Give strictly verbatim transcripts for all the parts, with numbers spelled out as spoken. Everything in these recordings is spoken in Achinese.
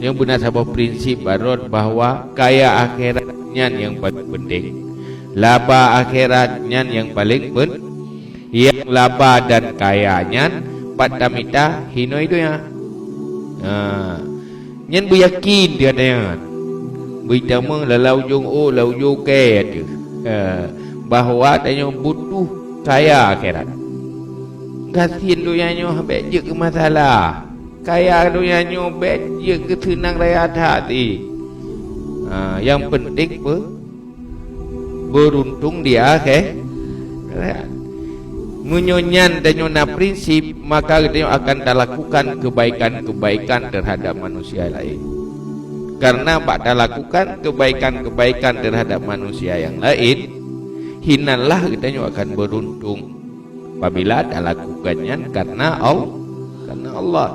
Nyang beuna saboh prinsip barot bahwa kaya akhirat nyan nyang paleng penting. Laba akhirat nyan nyang paleng pen-, nyang laba dan kaya nyan pat tamita hinoe donya. Ha. Nyan beuyakin di ateueh nyan. Beuitamong lam ujong ôk, lam ujong kée ateueh. Ha. Bahwa tanyoe butuh kaya akhirat. Gasien donya nyoe bék jeuet keu masalah. Kaya donya nyoe bék jeuet keu seunang raya that, eh. Ha, nyang penting pe-, beuruntung di akhé-, akhirat. Meunyoe nyan tanyoe na prinsip, maka geutanyoe akan talakukan keubaikan-keubaikan teuhadap manusia laén. Kareuna bak talakukan keubaikan-keubaikan teuhadap manusia nyang laén, hinanlah geutanyoe akan beuruntung. Apabila talakukan nyan kareuna Al-, kareuna Allah.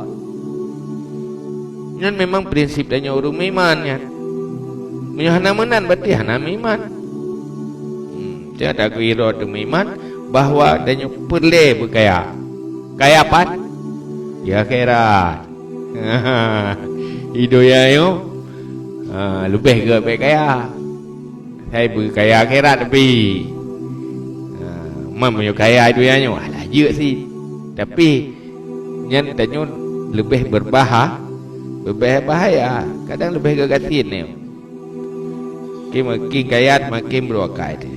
Nyan memang prinsip tanyoe ureuëng meuiman nyan. Meunyoe hana meunan, berarti hana meuiman. Hmm, tanyoe takui droe teuh meuiman bahwa tanyoe peureulée beukaya. Kaya pat? Di akhirat. Di donya nyoe, ha, leubeh gét bék kaya. Hai beukaya akhirat tapi, ha, man meunyoe kaya donya nyoe, alah jeuet sit. Tapi nyan tanyoe leubeh beurbaha-, leubeh bahaya. Kadang leubeh geugasien nyoe. Makin, makin kaya, makin beureukai teuh.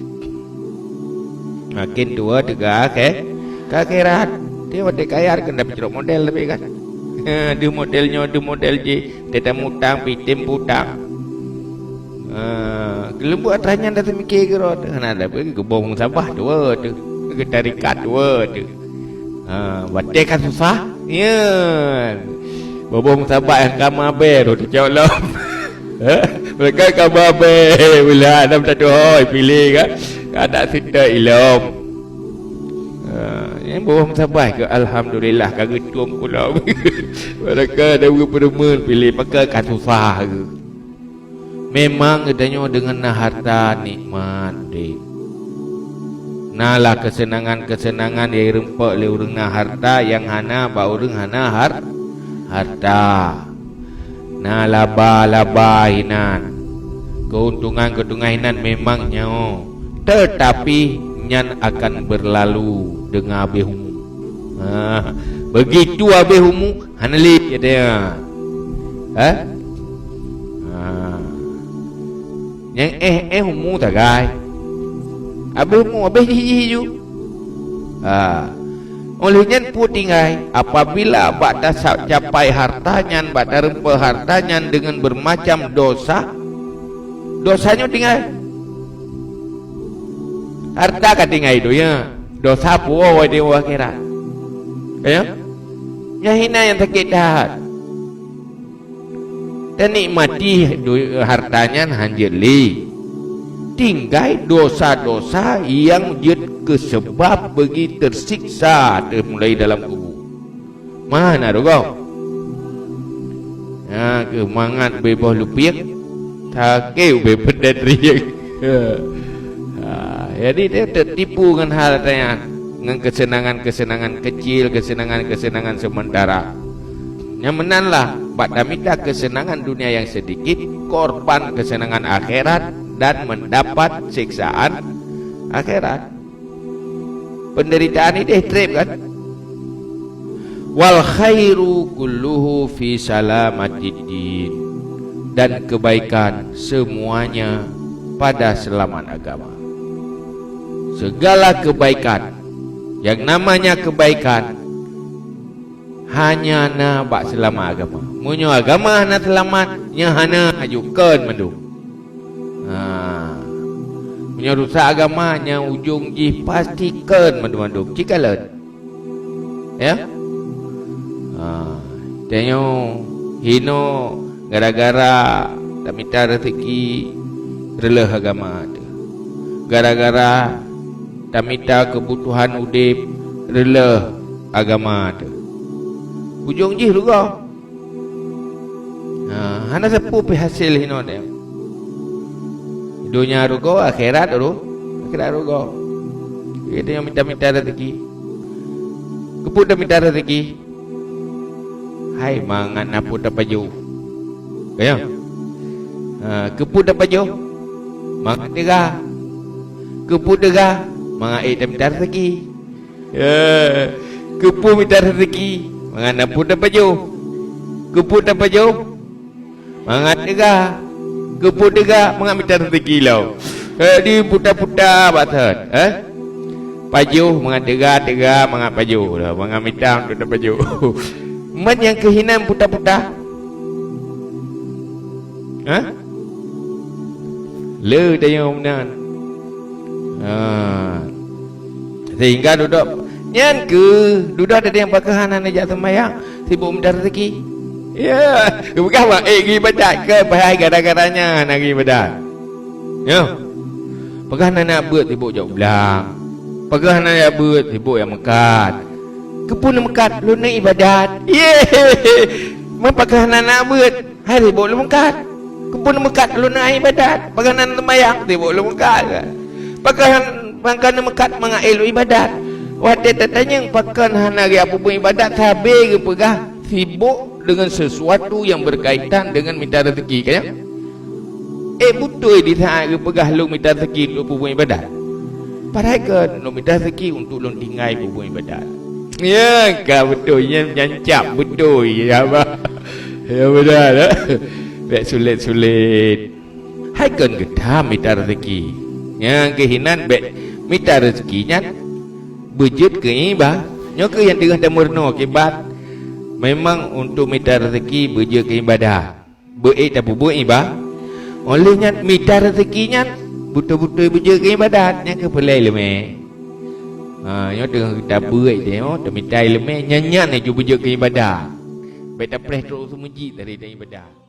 Makin tuwoe teuga ke, ke akhirat. Dia watée kaya kan dapat cerok model tapi kan. Deuh model nyoe, deuh model jih, teutam utang, pitem utang. Ah, keuleubuk atra nyan dah teumike keudroe teuh, hana lé beugeubong sabah tuwoe teuh, geutarikat tuwoe teuh. Ha, watée ka susah, nyan. Boh-boh meusabat nyang ka mabée roh teucok lom. Mereka ka mabée, ulah dah minta tuhoi piléh ka. Ka tak seutôt ilom. Ha, nyang boh-boh meusabat ke, alhamdulillah, ka geutueng kulom. Mereka dah geupeureumeun piléh, maka ka susah ke. Memang geutanyoe deungon na harta nikmat udeb. Na lah keuseunangan-keuseunangan nyang jirumpok lé ureuëng na harta nyang hana bak ureuëng hana har-, harta. Na laba-laba hinan. Keuntungan-keuntungan hinan memang nyoe, teutapi nyan akan beurlalu deungon habéh umu. Ha, beugitu habéh umu, hana lé, kata nyan. Ha? Ha. Nyang éh-éh umu sagai. Habéh umu, habéh jih-jih ju. Ha. Óh lheueh nyan peue tinggai, apabila bak tasa-, capai harta nyan, bak tarumpok harta nyan deungon beumacam dosa, dosa nyoe tinggai. Harta ka tinggai donya, dosa puwoe di akhirat. Ya? Nyang hina nyang sakét that. Tanikmati do-, harta nyan hanjeuet lé. Tinggai dosa-dosa nyang jeuet keu seubab beugi teusiksa teumulai dalam kubu. Mana rugoe? Nyang keu mangat ubé boh lupiek, sakét ubé peudet riek. Ha, jadi dia teutipu ngon hal nyan, ngon keuseunangan-keuseunangan kecil, keuseunangan-keuseunangan seumeuntara. Nyang meunan lah, bak tamita keuseunangan dunia nyang seudikit, korban keuseunangan akhirat dan mendapat siksaan akhirat. Penderitaan ideh treb kan? Wal khairu kulluhu fi salamatid din. Dan kebaikan semuanya pada selamat agama. Segala kebaikan, yang namanya kebaikan, hanya na bak seulamat agama. Meunyoe agama hana seulamat, nyan hana aju kon mandum. Ha. Meunyoe rusak agama, nyan ujong jih pasti kon mandum-mandum. Cit kalon. Ya? Ha. Tanyoe hinoe gara-gara tamita rezeki, reuloh agama teuh. Gara-gara tamita keubutuhan udeb, reuloh agama teuh. Ujong jih rugoe. Ha, hana sapeue pih hasé hinoe teuh. Donya rugoe, akhirat ru-, akhirat rugoe. Jadi nyang mita-mita rezeki. Keupeue tamita rezeki? Hai mangat na peue tapajoh. Ka nyo? Ha, keupeue tapajoh? Mangat teuga. Keupeue teuga? Mangat ék tamita raseuki. Ya, keupeue mita raseuki? Mangat na peue tapajoh. Keupeue tapajoh? Mangat teuga. Keupeue teuga? Mangat mita raseuki lom. Jadi puta-puta bak thon, eh? Pajoh mangat teuga, teuga mangat pajoh lah, mangat mita untuk tapajoh. Man nyang keuh inan puta-puta? Ha? Le tanyoe meunan. Ha. Sehingga dudoe nyan keuh, dudoe tadi nyang pakon hana neujak seumayang, sibuk mita raseuki. Ya, bukan mak, eh, geuibadat ke, padahai gara-gara nyan hana geuibadat. Ya. Pakon hana neujak beuet, sibuk jak blang. Pakon hana neujak beuet, sibuk jak meukat. Keupeue neumeukat? Lôn ibadat. Ye. Man pakon hana neujak beuet? Hai sibuk lôn meukat. Keupeue neumeukat? Lôn ibadat. Pakon hana neuseumayang? Sibuk lôn meukat. Pakon, pakon neumeukat? Mangat ék lôn ibadat. Watée tatanyong pakon hana geujak peubuet ibadat, sabe geupeugah sibuk dengan sesuatu yang berkaitan dengan mita rezeki, kan? Eh, beutôi di saat geupeugah lôn mita rezeki untuk peubuet ibadat. Padahai kan lôn mita rezeki untuk lôn tinggai peubuet ibadat. Ya, ka beutôi. Nyan, nyan cap beutôi, ya, bah. Ya, beutôi, eh? Bék sulet-sulet. Hai kon geutam mita rezeki. Nyang keuh inan bék mita rezeki nyan beujeuet keu iba-, nyoe keuh nyang teungoh tameurunoe kiban. Memang untuk mita rezeki beujeuet keu ibadat. Beu ék tapeubuet iba-, óh lheueh nyan mita rezeki nyan beutôi-beutôi beujeuet keu ibadat, nyan keuh peulai leumé. Ha, nyoe teungoh tabeuet teuh, nyoe tamita leumé, nyan, nyan laju beujeuet keu ibadat. Bék tapreh trok u meuseujid dari ibadat.